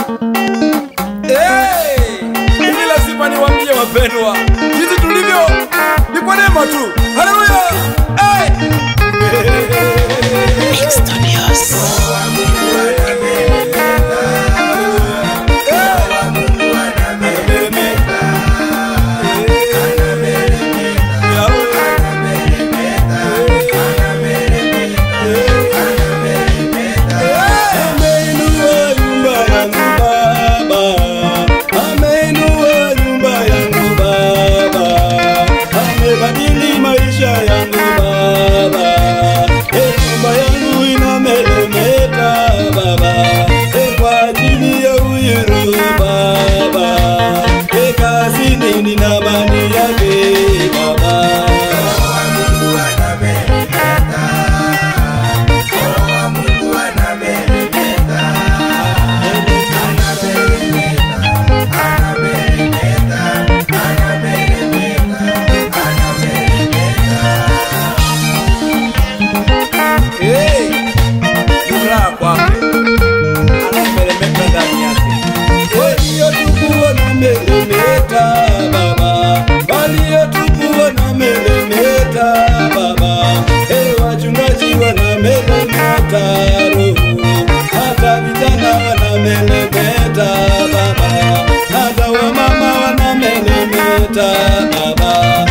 Hey, mimi lazima niwaambie wapendwa, jinsi tulivyo ni kwa neema tu. Haleluya. Hey. Mix Studios. Hata vijana wanamelemeta baba, hata wamama wanamelemeta baba,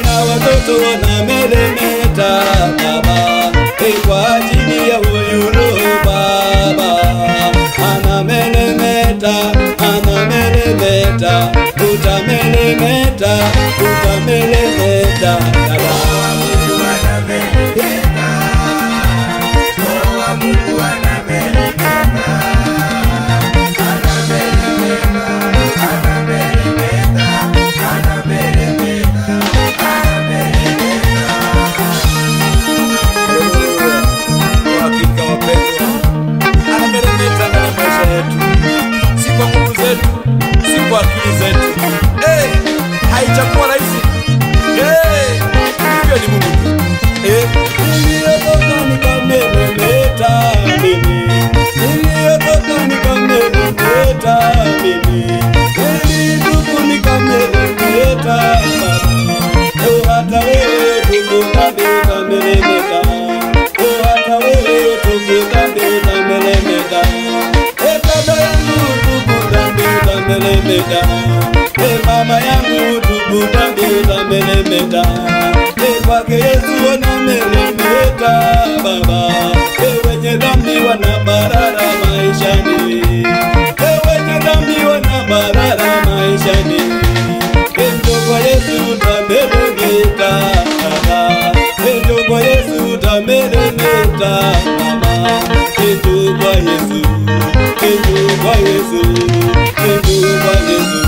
na watoto wanamelemeta baba, kwa ajili ya huyu Roho baba. Anamelemeta, anamelemeta, utamelemeta, utamelemeta baba. Hey, haijakuwa rahisi. Hey, hivyo ni Mungu tu. Hey, niliyotoka nikamelemeta mimi. Niliyotoka nikamelemeta mimi. Nilitubu nikamelemeta baba. Oh, hata wewe tubu dhambi utamelemeta. Oh, hata wewe tubu dhambi utamelemeta. Hey, dada yangu tubu dhambi utamelemeta. Hey, mama yangu tubu dhambi utamelemeta. Hey, kwake Yesu wanamelemeta baba. Hey, wenye dhambi wanabarara maishani. Hey, wenye dhambi wanabarara maishani. Hey, njoo kwa Yesu utamelemeta baba. Hey, njoo kwa Yesu utamelemeta mama. Hey, njoo kwa Yesu. Hey, njoo kwa Yesu. Hey, njoo kwa Yesu.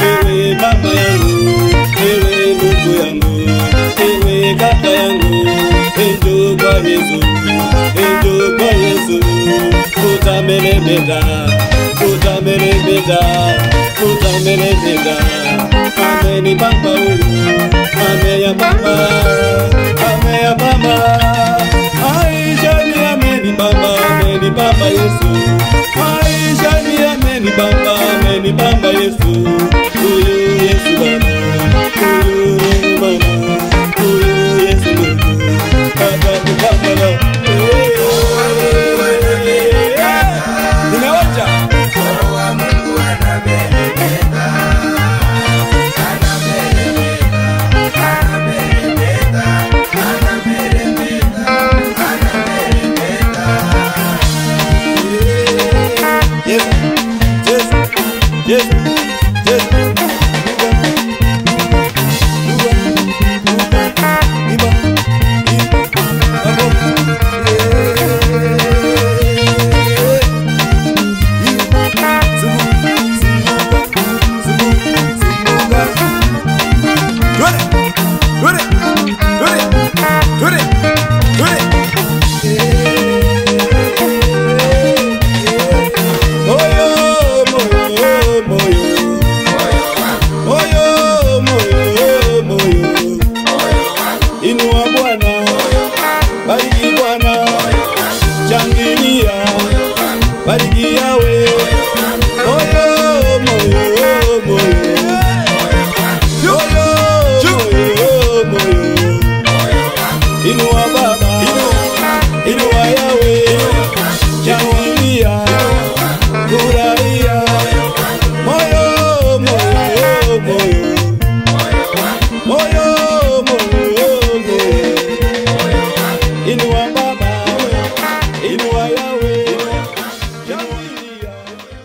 Ewe baba yangu, ewe ndugu yangu, ewe kaka yangu, njoo kwa Yesu, njoo kwa Yesu, utamelemeta, utamelemeta, utamelemeta. Ameni baba huyu, ameya baba, ameya baba, Aisha ni ameni baba, ameni baba Yesu, Aisha ni ameni baba, ameni baba Yesu. Huyu Yesu baba, huyu mama, huyu Yesu ndugu, atakupamba. Nimeoja. Mungu anamelemeta, anamelemeta, anamelemeta, anamelemeta, anamelemeta. Yes, yes, yes.